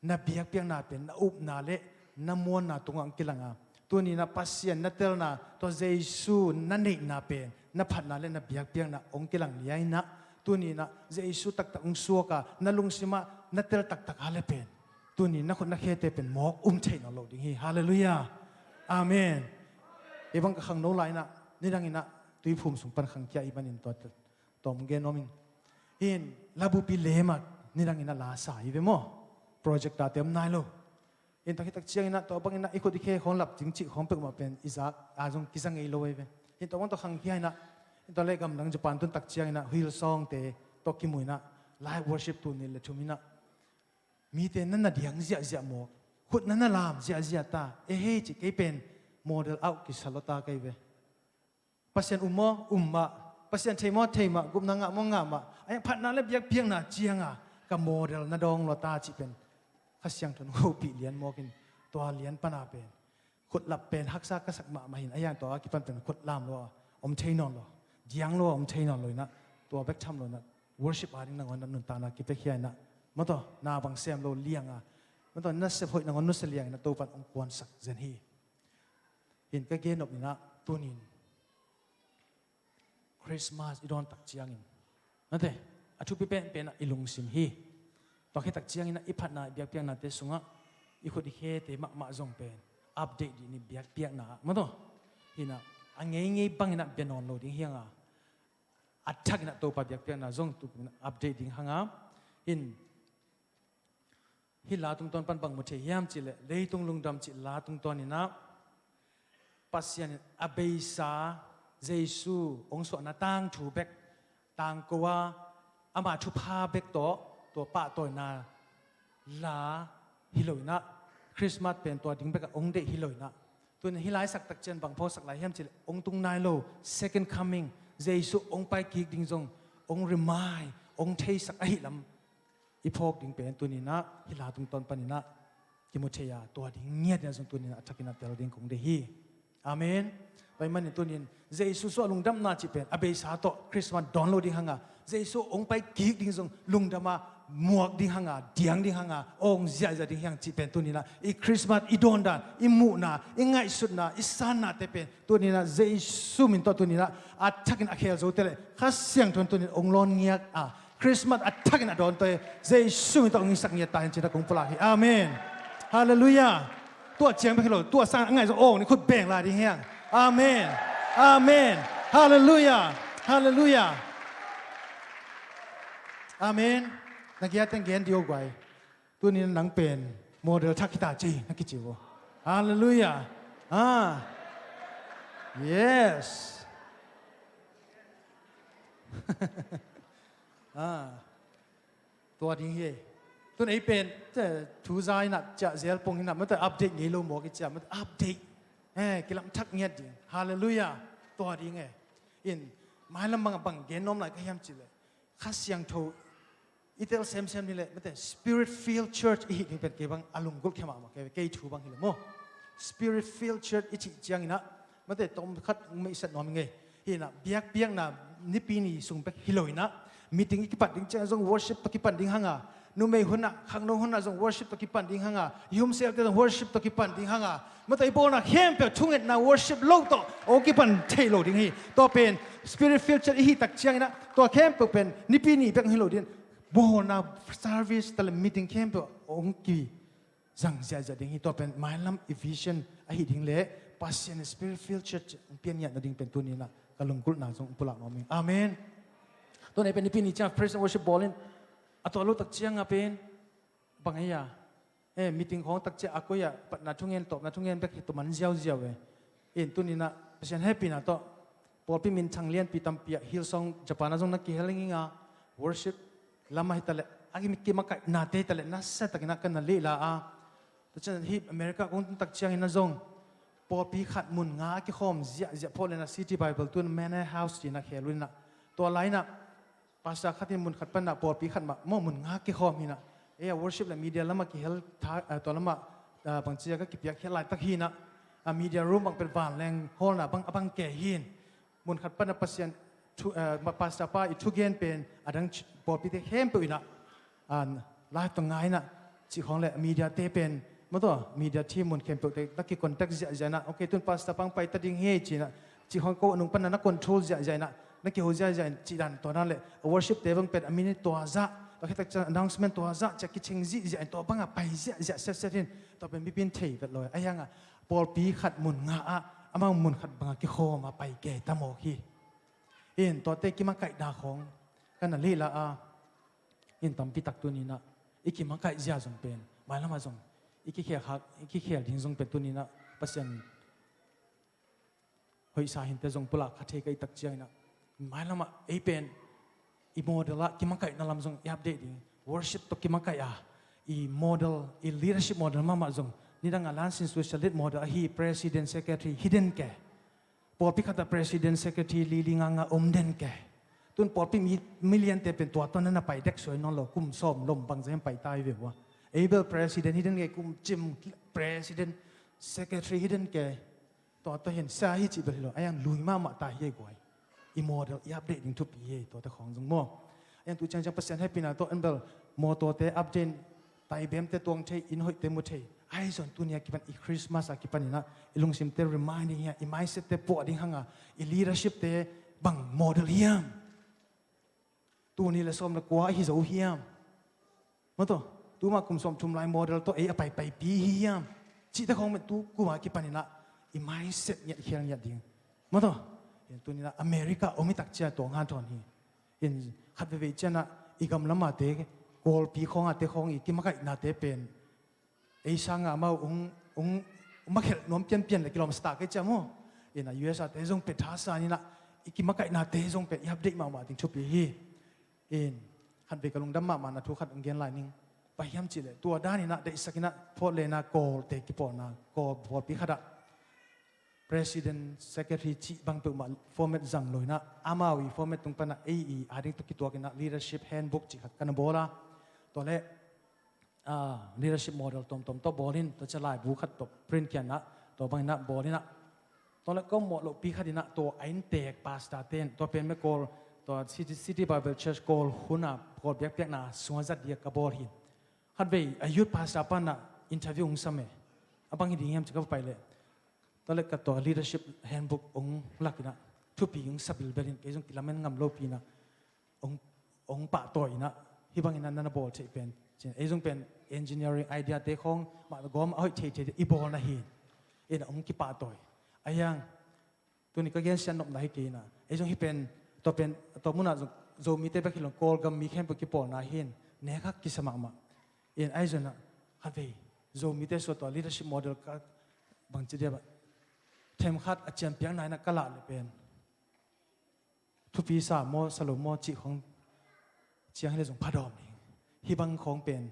Na biakpiakna pen na upna le na muanna tungah hong kilang a, tuni inah Pasian na telna, tua Jesu na neihna pen na phatna le na biakpiakna hong kilang lian inah tuni inah Jesu taktak hong suak a, na lungsimah na tel taktak a le pen tuni na khut na khete pen mawk um thei nawn lo ding hi. Halleluiah. Amen. Ei bang ka khangno lai inah nidang inah tuiphum sung pan khangkhia i manin tua tawm gen om in. Hi in labupi lem ah nidang inah la sa hi ve maw? Projector te om nai lo. Hi in tua khit tak ciang inah tua bang inah i khut i khe khawng lap ding cih khawng peuhmah pen i zak a zong kiza ngei lo hi ve. Hi in tua bang tua khangkhia inah hi in tua le gamdang Japan tun tak ciang inah Hillsong te tawh kimu inah live worship tul nih le thum inah mite na na diang ziahziah mawk, khut na na lam ziahziah ta, e hei ci kei pen model auh kisa lo ta kei ve. Pasian um maw? Um mah. Pasian thei maw? Thei mah. Gupna ngah maw? Ngah mah. A hiang phatna le biakpiakna cianga ka model na dawng lua ta cih pen Kha Siangtho in hopih lian mawkin tua lian pana pen khut lap pen haksa ka sak mahmah hin a hiang tua a kipan pen khut lam lua om thei nawn lo, diang lua om thei nawn lo inah tua bek tham lo inah worship a ding nangawn nuntakna kipiakhia inah mataw na bang sem lo lianga mataw na sep hoih nangawn nusia liang inah Topan hong kuansak zen hi. Hin ka gen nop inah tunin Christmas i dawn tak ciangin mate a thupi penpen ah i lungsim hi. Tua khit tak ciangin ah i phatna i biakpiaknate sungah i khut i khete mahmah zong pen update dih ni biakpiakna ah mataw. Hinah a ngeingei bangin ah bia nawn lo ding hianga a thakin ah Topa biakpiakna zong tukin ah update ding hanga hin Hih la tungtawn pan bang mu thei hiam cihleh leitung lungdam cih la tungtawn inah Pasian in a beisa Jesu hong suahna tangthu bek tangko a ama thupha bek tawh tua pahtawina la hi lo inah Christmas pen tua ding bekah hong deih hi lo inah Tuin hih lai sak tak cian bang phawksak lai hiam cihleh hong tung nai lo second coming Jesu hong pai kik ding zong hong remind hong theisak ahih lam i phawk ding pen tuninah hih la tungtawn paninah kimu thei a tua ding ngiat inah zong tuninah a thakinah tel ding kong deih hi. Amen. Tua ahih manin tunin Jesu suah lungdamna cih pen a beisa tawh Christmas dawn lo ding hanga Jesu hong pai kik ding zong lungdama muak ding hanga diang ding hanga awng ziahziah ding hiang cih pen tuninah i Christmas i dawndan i muhna i ngaihsutna i sannate pen tuninah Jesu min tawh tuninah a thakin a khel zote le Kha Siangtho in tunin hong lawn ngiat a Christmas a thakin a dawn tawh Jesu min tawh hong hisak ngiat ta hen cinah kong pulak hi. Amen. Halleluiah. Tua ciang bek hi lo tua sang a ngaih zong awng ni khut beng lai ding hiang. Amen. Amen. Halleluiah. Halleluiah. Amen. Na giat teng gen dih o guai. Tuni nang pen model thak hita ci na kici vo. Halleluiah. Ah. Yes. Ah. Tua ding hi. Tun ei pen thu za inah ciah zel pong inah mate update ngei lo mawk i ciah mate update. Eh, kilam thak ngiat ding. Halleluiah. Tua ding e. In mailam bang bang gen nuam lai ka hiam cileh Kha Siangtho i tel semsem ni leh mate Spirit filled church i hih ding pen kei bang a lunggulh khia mahmah kei, kei thu bang hi le maw. Spirit filled church i cih cianginah mate tom khat meihsat nuam i ngei. Hinah biakpiakna nipi ni sung bek hi lo inah meeting i kipat ding ciang zong worship tawh kipan ding hanga, numei hunah khangno hunah zong worship tawh kipan ding hanga, i humselte zong worship tawh kipan ding hanga, mate i bawlna khempeuh thungetna worship lo tawh ong kipan thei lo ding hi. Tua pen Spirit filled church i hih tak cianginah tua khempeuh pen nipi ni bek hi lo ding. Bawlna service tale meeting khempeuh ong kizang ziahziah ding hi. Tua pen mailam i vision ahi ding le Pasian Spirit filled church ong pian ngiat nading pen tuninah ka lunggulhna zong pulak nuam ing. Amen. Tua nei pen nipi ni ciang praise and worship bawlin a tua lo tak cianga pen bang ei a, eh, meeting khawng tak ciah a koi ah patna thungen tawpna thungen bek hi tuman ziauziau e. In tuninah Pasian hehpihna tawh pawlpi minthang lianpi tampi ah Hillsong Japan ah zong na kihel inginga worship lamah hitaleh a kimakaih nate hitaleh nasa takinah ka na lehla a. Tua cian hi America kong tun tak ciangin a zong pawlpi khat mun nga a kikhawm ziahziah phawt lena City Bible tun Manor House cinah khel uninah tua lainah Pastor khat in mun khat panah pawlpi khat mah maw mun nga kikhawm hinah ei a worship le media lamah kihel tha, eh, tua lamah, eh, bangcia ka kipiak khiat laitak hinah a media room bang pen vanleng hawlna bang a bang ke hin mun khat panah Pasian thu, eh, ma-, Pastor pa i thugen pen a dang ch-, pawlpite khempeuh inah an live tawh ngainah cih khawng le media te pen maw tua media team mun khempeuhte na kicontact ziahziah inah ok tun Pastor pa hong paita ding hi cinah cih khawng ko a nung panna na control ziahziah inah na kiho ziahziah in cih dan tua dan le a worship te bang pen a minute tua zah tua khitak cian announcement tua zah ciah kiching zihziah in tua bangah pai ziahziah setset in tua pen mipin thei vet lo e. A hiangah pawlpi khat mun nga ah amau mun khat bangah kikhawm a pai ke tamawk hi. In tuate kimakaihna khawng ka na lehla a in tampi tak tuninah i kimakaih zia zong pen mailamah zong i kikhel hak i kikhel ding zong pen tuninah Pasian hoihsa hinte zong pulak kha thei ka i tak cianginah mailamah ei pen i model ah kimakaihna lam zong i update ding worship tawh kimakaih a i model i leadership model mahmah zong nidangah lansin social lead model ahi president secretary hidden ke. Pawlpi khatah president secretary lili nganga om den ke. Tun pawlpi mi, miliante pen tua tawh na na pai dek suai nawn lo kum sawm lom bangzah hiam paita hi ve hua. Abel president hidden ke kum cim president secretary hidden ke. Tua tawh hin sa hi cih bel hi lo a yang lui mahmah ta hi ei guai. I model i update ding thupi hi ei tuate khawng zong maw. A yang tu ciangciang Pasian hehpihna tawh en bel mawtawte update taibemte tuang thei inn hoihte mu thei. Ahi zon tunia kipan i Christmas a kipaninah i lungsimte reminding hiam i mindsette puah ding hanga i leadershipte bang model hiam. Tuni le sawm le kua ahi zo hiam. Maw tua tuma kum sawm thum lai model tawh ei a paipaipi hi hiam. Cihte khawng met tu kuma kipaninah i mindset ngiat khial ngiat ding. Maw tua tuninah America om i tak cia tuang han thawn hi. In khat veivei cianah i gam lamate kawlpi khawngate khawng i kimakaihnate pen ei sanga amau ung, ung makhelh nuam pianpian le kilawm sita kei cia maw. Inah U S A te zong pe tha saninah i kimakaihnate zong pe i update mahmah ding thupi hi. In khat vei ka lungdam mahmahna thu khat ung gen lai ning. Pahiam cihleh tua daninah deihsakinah phawt lena kawlte kipawlna kawl pawlpi khatah president secretary cih bang peuhmah format zang loinah amau i format tung panah ei i ading tawh kituakinah leadership handbook cih khat kan a bawl a. Tualeh ah, leadership model tomtom tawh bawl in tua cia laibu khat tawh print khianah tua banginah bawl inah tualeh ko mawh lohpi khatinah tua a inntek pastor ten tua pen me kawl tua City, City Bible Church kawl huna kawl biakpiakna sunga zat dia ka bawl hin. Khatvei a youth pastor panah interview ung sam e. A bang hi ding hiam ci ka va pai leh Tua le ka tua leadership handbook ong lakinah thupi ong sabilbelin kei zong kilamen ngam lopi inah ong, ong pahtawi inah hih bangin a nana bawl theih pen cin ei zong pen engineering idea te khawng mah gawm a hoih theithei i bawl na hi. Inah ong kipahtawi a hiang tuni ka gensiat nopna hi kei inah ei zong hih pen tua pen tua munah zong Zomite bek hi long Kawlgam mi khempeuh kipawlna hin Nekhak kisa mahmah. In ahi zongin ah khatvei Zomite suah tawh leadership model ka bangci diam ah themkhat a ciampiakna in ah ka lah leh pen thupi sa maw, sa lo maw cih khong ciang hi leh zong phadawm ding. Hih bang khong pen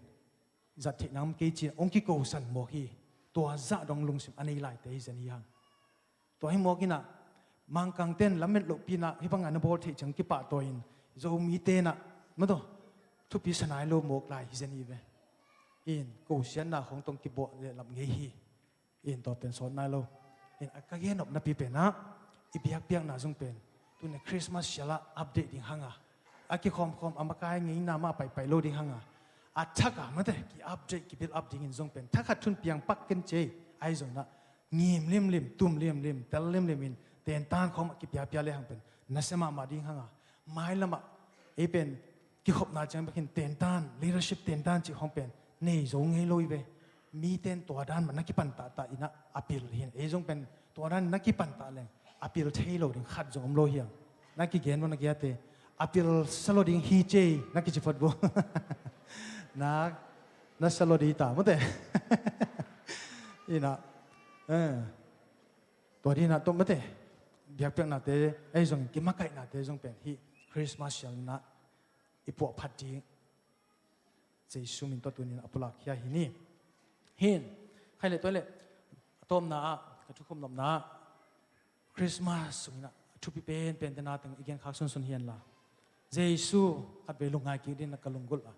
zat theih nang kei cin hong kikosan mawk hi. Tua zah dong lungsim a nei laite hi zen hi hang. Tua hi mawk in ah Mangkangte in lamet lohpi in ah hih bang a na bawl theih ciang kipahtawi in Zomite in ah maw tawh thupi sa nai lo mawk lai hi zen hi ve. In kosiatna khong tawh kibuah leh lam ngei hi. In tua pen sawt nai lo. In a ka gen nop napi pen ah i biakpiakna zong pen tuni Christmas sial ah update ding hang a, a kikhawmkhawm a makai ngeina mah paipai lo ding hang a, a thak a mate ki update ki build up dingin zong pen thakhat thun piang pak ken cei ahi zongin ah ngim limlim, tum limlim, tel limlim in tentan khawm a kipiapia le hang pen nasia mahmah ding hang a, mailam ah ei pen kikhopna ciang bek hin tentan, leadership tentan cih khong pen nei zo ngei lo hi ve. Mite in tua dan mah na kipan tahtah in ah a pil hi in ei zong pen tua dan na kipan tah leng a pil thei lo ding khat zong om lo hi hang. Na kigen maw na kiate a pil sa lo ding hi cei na kici phot bo. Na, na sa lo ding ta mate. In ah, eh, tua ding in ah tawh mate biakpiaknate ei zong kimakaihnate zong pen hih Christmas sial in ah i puahphat ding Jesu min tawh tuni in a pulak khia hi ni. Hin, khaih leh tua leh a tawpna ah ka thukhupnopna ah Christmas sungin ah a thupi penpente na teng i genkhak sunsun hi inla, Jesu khatvei lungngai kik ding in ah ka lunggulh a,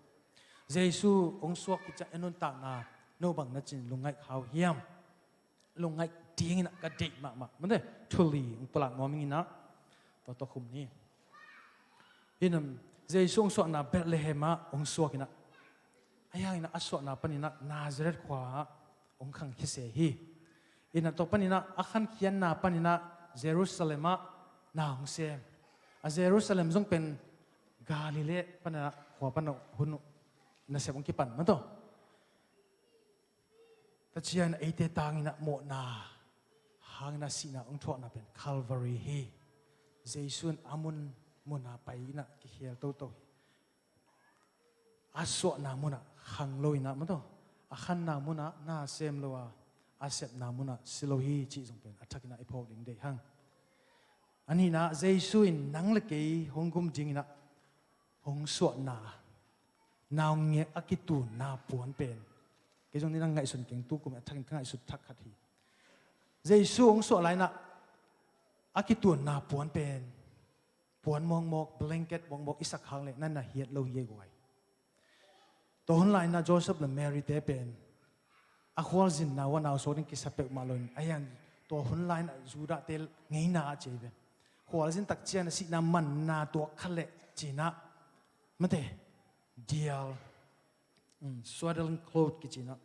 Jesu hong suak khit ciang a nuntakna no bang na cin lungngaih kha uh hiam? Lungngaih ding in ah ka deih mahmah mate thuli hong pulak nuam ing in ah tua tawh khum ni. Hi in ah Jesu hong suahna Bethlehem ah hong suak in ah, ahi hangin ah a suahna panin ah Nazareth khua ah hong khangkhia se hi. Hi in ah tua panin ah a khankhiatna panin ah Jerusalem ah na hong sem. A Jerusalem zong pen Galilee panin ah khua pan ah hun uh nasep hong kipan maw tawh. Tua ciang eite tangin ah mawhna hangin ah sihna hong thuakna pen Calvary hi. Jesu in a mun mun ah pai in ah kikhel toto hi. A suahna mun ah khang lo in ah maw tawh, a khanna mun ah na sem lo a, a sepna mun ah si lo hi cih zong pen a thakin ah i phawk ding deih hang. A nihna ah Jesu in nang le kei hong gum ding in ah hong suahna naungek a kitunna puan pen kei zong ni nang ngaihsun keng, tu kum a thakin ka ngaihsut thak khat hi. Jesu hong suah lai in ah a kitunna puan pen puan mawkmawk, blanket mawkmawk i sak hang leh na na hiat lo hi ei guai. Tua hun lai in ah Joseph le Mary te pen a khualzinna uh a nau suak ding kisa peuhmah lo in, ahi hang tua hun lai in ah Judah te ngeina ah ci ei ve. Khualzin tak ciang a sihna manna tuak kha leh ci in ah mate dial, um, swaddling cloth kici in ah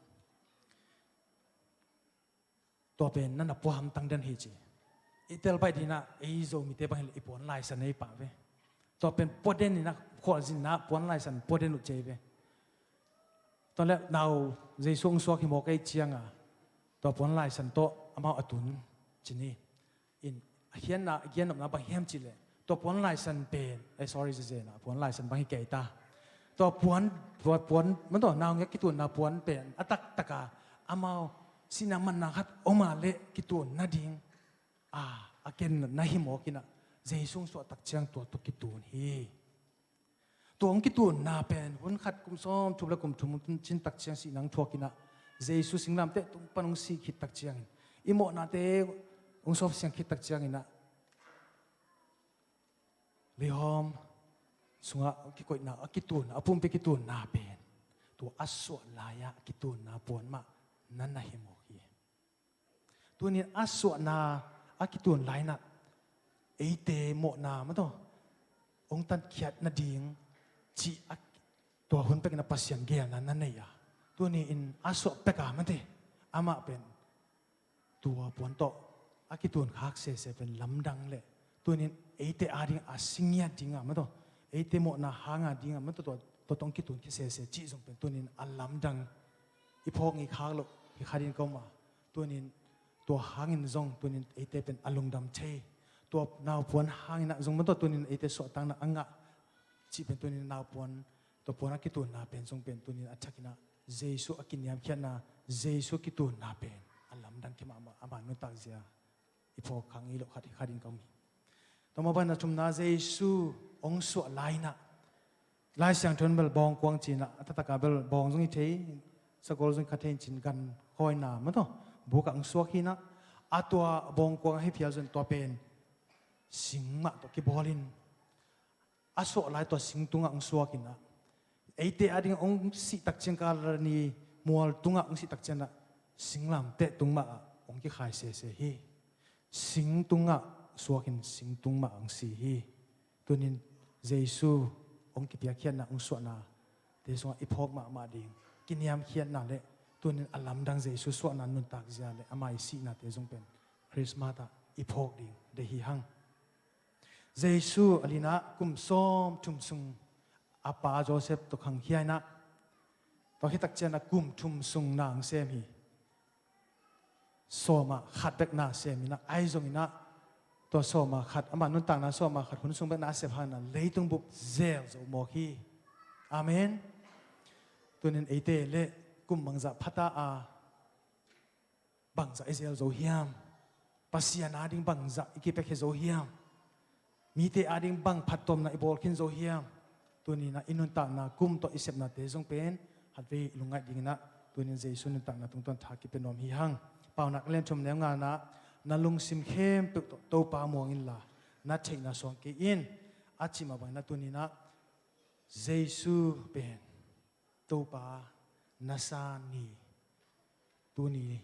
tua pen na na pua hamtang den hi ci. I tel baih ding in ah ei Zomite bang hi leh i puan laisan ei pah ve. Tua pen pua den in ah khualzinna puan laisan pua den uh ci ei ve. Tua leh nau Jesu hong suak hi mawk ei ciang a tua puan laisan tawh amau a tun ci ni. In a khiatna, a giannopna bang hiam cih leh tua puan laisan pen, eh, sorry, zezen a puan laisan bang hi kei ta. Tua puan, tua puan, man tua naungek kitunna puan pen a taktak a amau sihna manna khat om a leh kitun nading a, a ken na hi mawk in ah Jesu hong suah tak ciang tua tawh kitun hi. Tua hong kitunna pen hun khat kum sawm thum le kum thum cin tak ciang sihna hong thuak in ah Jesu singlamteh tung pan hong sih khit tak ciangin i mawhnate hong sawp siang khit tak ciangin ah leihawm sungah a kikoihna, a kitunna, a pumpi kitunna pen tua a suah lai-ah a kitunna puan mah na na hi mawk hi. Tunin a suahna a kitun lai-in ah eite mawhna mah tawh hong tatkhiat nading cih a tua hun pekin a Pasian geelna na nei a, tuni-in a suah pek a mate amah pen tua puan tawh a kitun khak sese pen lamdang leh tunin eite ading a si ngiat ding a mah tawh, eite mawhna hang a ding a mah tawh, tua, tua tawh hong kitun khia sese cih zong pen tunin a lamdang i phawk ngei khak loh hi kha ding ka om a, tunin tua hangin zong tunin eite pen a lungdam thei, tua naupuan hangin ah zong mah tawh tunin eite suahtakna a ngah cih pen tunin naupuan Tua puan a kitunna pen zong pen tunin a thakin ah Jesu a kiniamkhiatna, Jesu kitunna pen a lamdang khia mahmah, ama nuntakzia i phawk khang i loh khat hi kha ding ka um hi. Tua mah bangin a thumna, Jesu hong suah lai-in ah Lai Siangtho in bel bawngkuang ci-in ah, a taktak a bel bawng zong hi thei, sakol zong hi kha thei in cin, gan khawina mah tawh buk ah hong suak hi-in ah, a tua bawngkuang ahi phial zong tua pen sing mah tawh kibawl in, a suah lai tua sing tungah hong suak in ah, eite ading hong sih tak ciang, Kalvari mual tungah hong sih tak ciang ah, singlamteh tung mah ah hong kikhai sese hi. Sing tungah suak in sing tung mah hong si hi. Tunin Jesu hong kipiakkhiatna, hong suahnate sungah i phawk mahmah ding kiniamkhiatna le tunin a lamdang Jesu suahna nuntakzia le ama i sihnate zong pen Christmas ah i phawk ding deih hi hang. Jesu a lina kum sawmthum sung a pa Joseph tawh khangkhia in ah, tua khit tak ciang a kum thum sung na hong sem hi. Sawm ah khat bek na sem in ah, ahi zongin ah tua sawm ah khat, ama nuntakna sawm ah khat hun sung bek na a sep hangin ah leitung bup zel zo mawk hi. Amen. Tunin eite le kum bangzah pha ta a, bangzah i zel zo hiam? Pasian ading bangzah i kipiakhia zo hiam? Mite ading bang phattuamna i bawl khin zo hiam? Tunin ah i nuntakna kum tawh i sepnate zong pen khatvei i lungngaih dingin ah tunin Jesu nuntakna tungtawn tha kipia nuam hi hang. Paunak lian thum neu ngana, na lungsim khempeuh tawh Topa muang inla, na theihna suang kei in, a cih mah bangin ah tunin ah Jesu pen Topa na san ni, tuni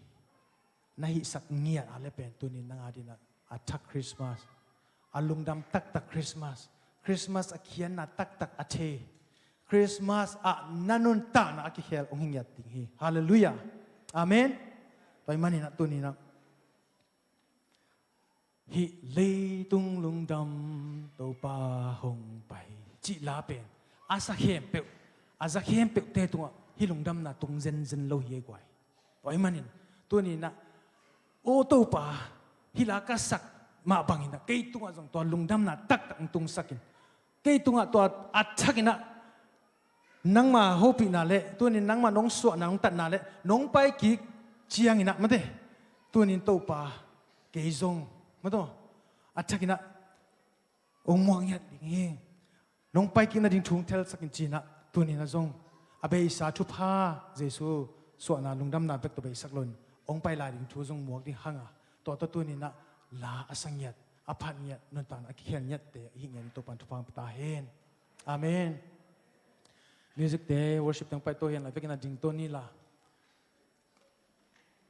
na hihsak ngiat a le pen tuni nang adingin a thak Christmas, a lungdam taktak Christmas, Christmas a khiatna taktak a thei, Christmas ah na nuntakna a kikhel hong hi ngiat ding hi. Halleluiah. Amen. Tua ahih manin ah tuni na hih leitung lungdam Topa hong pai cih la pen a sa khempeuh, a za khempeuhte tungah hih lungdamna tung zenzen lo hi ei guai. Tua ahih manin tuni na, aw Topa, hih la ka sak mah bangin ah kei tungah zong tua lungdamna taktak hong tungsak in, kei tungah tua a thakin ah nangma hopihna le tunin nangma nong suahna, nong tatna le nong pai kik ciangin ah mate, tunin Topa, kei zong mate, a thakin ah hong muang ngiat ding hi. Nong pai kik nading thu hong telsak in ci-in ah tunin ah zong a beisa thupha, Jesu suahna lungdamna bek tawh beisak loin hong pai lai ding thu zong muak ding hang a, tua tawh tunin ah la a sa ngiat, a phat ngiat, nuntakna a kikhel ngiatte i hih ngiat in Topa in thupha hong pia ta hen. Amen. Music te, worship te hong pai to hen la, vekin a ding to ni la.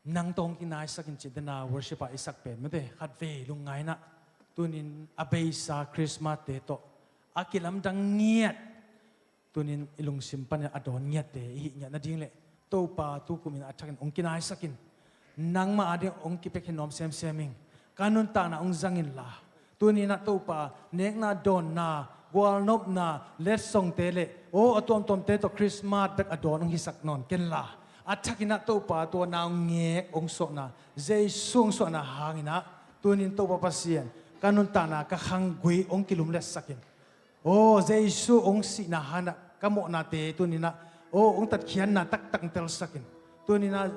Nang tawh hong kinaisak in cih dena worship ah i sak pen mate, khatvei lungngaihna, tunin a beisa Christmas te tawh a kilamdang ngiat, tunin i lungsim panin a dawn ngiatte i hih ngiat nading le Topa tukum in a thakin hong kinaisak in, nangmah ading hong kipiakhia nuam semsem ing. Ka nuntakna hong zang inla, tunin ah Topa, nekna dawnna, gualnopna, letsongte le aw a tuamtuamte tawh Christmas bek a dawn hong hisak nawn kenla, a thakin ah Topa tua na hong ngek hong suahna, Jesu hong suahna hangin ah tunin Topa Pasian, ka nuntakna, ka khanggui hong kilumletsak in. Aw Jesu hong sihna hangin ah ka mawhnate tunin ah aw hong tatkhiatna taktak hong telsak in. Tunin ah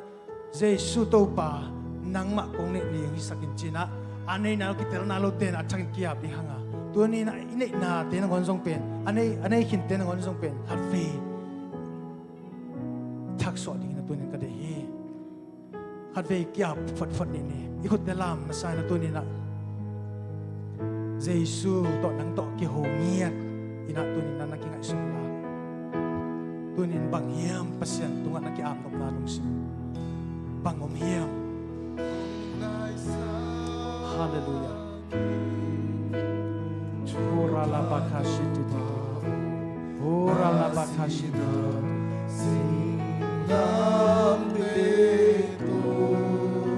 Jesu Topa, nangmah kong neih ni hong hisak in ci-in ah, a neihna lo, kitelna lote in a thakin ki-ap ding hang a, tunin ah i neihnate nangawn zong pen, a nei, a nei khinte nangawn zong pen khatvei thaksuah dingin ah tunin ka deih hi. Khatvei ki-ap photphot ni ni. I khutte lam masa in ah tunin ah Jesu tawh nang tawh kiho ngiat in ah tunin ah na kingaihsun la, tunin bang hiam Pasian tungah na ki-ap nopna lungsim bang om hiam? Halleluiah. Hura la bakashititi. Hura la bakashititi.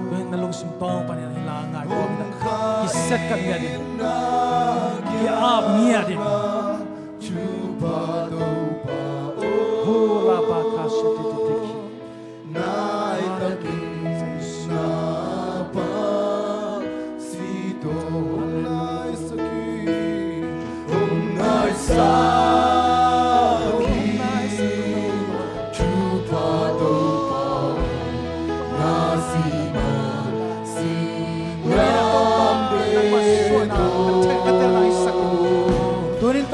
Tuin na lungsim tawng panin hih la ngai tuan na kiset kat ngiat in, ki-ap ngiat in. Hura bakashititi.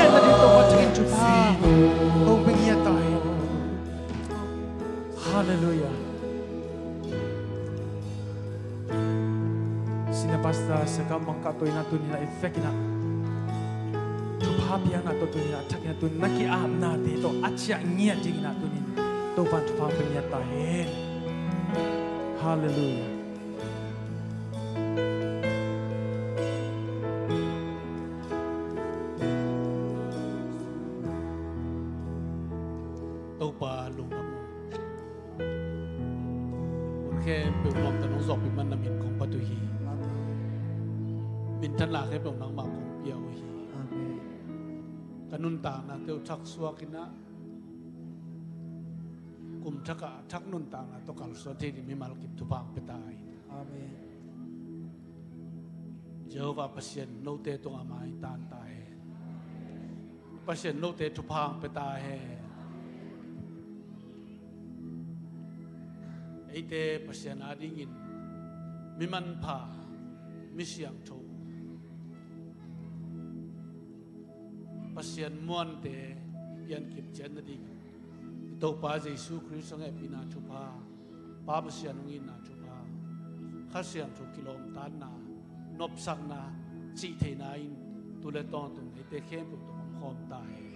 ngiat nading Topa thakin thupha hong pia ngiat ta hen. Halleluiah. Senior Pastor Sia Kam Mang Kah tawh in ah tuni-in ah i vekin ah thupha piakna tawh tuni-in ah a thakin ah tuni-in na ki-apnate tawh a ciah ngiat dingin ah tuni-in Topa'n thupha hong pia ngiat ta hen. Halleluiah. Topa lungdam ung. Hun khempeuh nuamtak nong zawhpih man na min kong phat uh hi. Minthanna khempeuh nangmah kong pia uh hi. Amen. Ka nuntaknate uh thaksuak in ah thak ah thak nuntakna tawh kalsuan thei ding mimal kim thupha hong pia ta in. Amen. Jehovah Pasian, note tungah mai tan ta hen. Pasian, note thupha hong pia ta hen. Eite Pasian adingin mi manpha, mi siangtho, Pasian muante piankip ciat nading i Topa Jesu Khrist hong hehpihna thupha, Pa Pasian hong itna thupha, Kha Siangtho kilawmtatna, nopsakna, cihtheihna in tu le tawntung eite khempeuh tawh hong khawm ta hen.